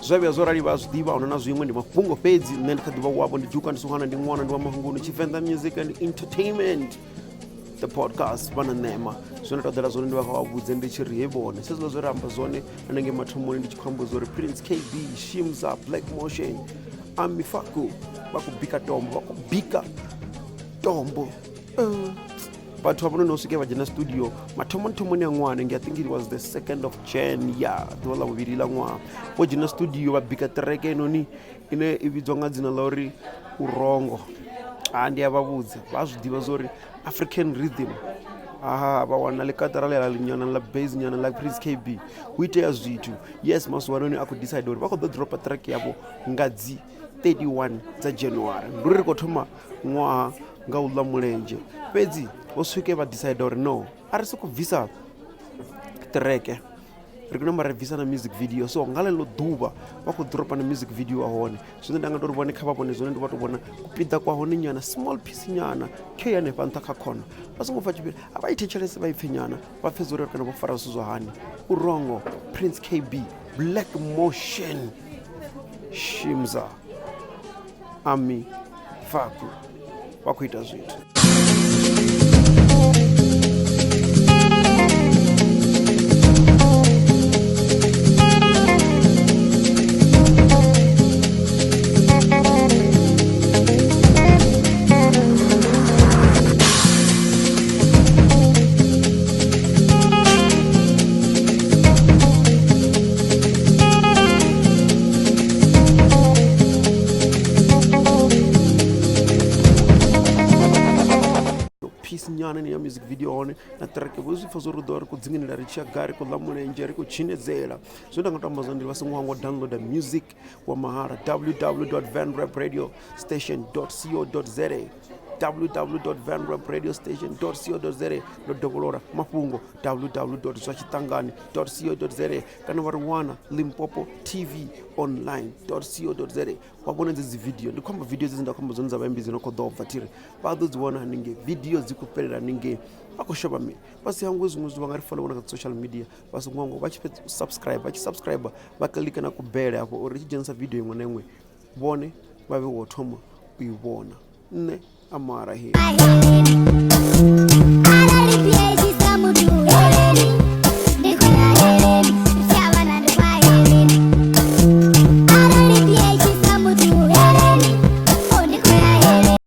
Zwa vhuya zwo rali vha zwi ḓivha huna na zwiṅwe ndi mafhungo fhedzi. Nṋe ndi kha ḓivha wavho ndi Duka, ndi Sungwana, ndi ṅwana ndi wa mafhungoni. Tshivenḓa Music and Entertainment, the podcast, vha na ṋema. Zwine ṱoḓela zwone ndi vha vha vhudze ndi tshi ri he vhone sezwiḽa zwe ra amba zwone hanengei mathomoni, ndi tshi khou amba uri Prince KB, Shimza, Black Motion, Amifaku vha khou bika tombo, vha khou bika tombo. Vhathu havha no swike vha dzhena studio mathomoni thomoni ya ṅwaha nge I think it was the 2nd of Jan, ya ḓuvha ḽa vhuvhili ḽa ṅwaha, vho dzhena studio vha bika ṱireke inoni ine i vhidzwa nga dzina ḽa uri Urongo. Ha, ndi a vha vhudza, vha zwi ḓivha zwa uri African rhythm. Aha, vha wana ḽikatara ḽela ḽinyana ḽa base nyana ḽa Prince KB, hu itea zwithu. Yes, masuwanoni a khou decide uri vha khou ḓo dropa track yavho nga dzi 31 dza January. Ndi uri ri khou thoma ṅwaha nga u ḽa mulenzhe, fhedzi vho swike vha decide uri no, a ri sokou bvisa ṱireke, ri khou namba ri bvisa na music video. So nga ḽeḽo ḓuvha vha khou ḓoropa na music video wa hone. Zwine nda nga tori vhone kha vha vhone zwone ndi vha tou vhona kupiḓa kwa hone nyana, small piece nyana khe hanefha nṱha kha khona. Vha songo pfa tshifhinga, a vha i thetshelese, vha i pfhe nyana, vha pfhe zwo uri kana vho fara zwithu zwa hani. Urongo, Prince KB, Black Motion, Shimza, Ami Faku vha khou ita zwithu. Piece nyana ine ya music video hone na track vho zwi pfa zwo ri ḓo ri khou dzinginyela, ri tshi ya gai, ri khou ḽa mulenzhe, ri khou tshinedzela. Zwine nda nga to amba zwone ndi vha songo hangwa downloader music wa mahala www vanrap radio station co za, www vanrap radio station co za. Ndo dovholola mafhungo www zwa tshiṱangani co za, kana vha ri wana Limpopo TV online co za. Vha vhona dzedzi video, ndi khou amba video dzedzi, nda khou amba dzone dza vhaimbi dzi no khou ḓo bva thiri, vha ḓo dzi wana haningei, video dzi khou fhelela haningei. Vha khou shovha mini? Vha si hangwe zwiṅwe zwithu, vha nga ri follow na kha social media. Vha songo hangwa vha tshi fhedza u subscribe, vha tshi subscribe vha kilika na kubele afho uri ri tshi dzhenisa video iṅwe na iṅwe vhone vha vhe wo thoma u i vhona. Nṋe amara he.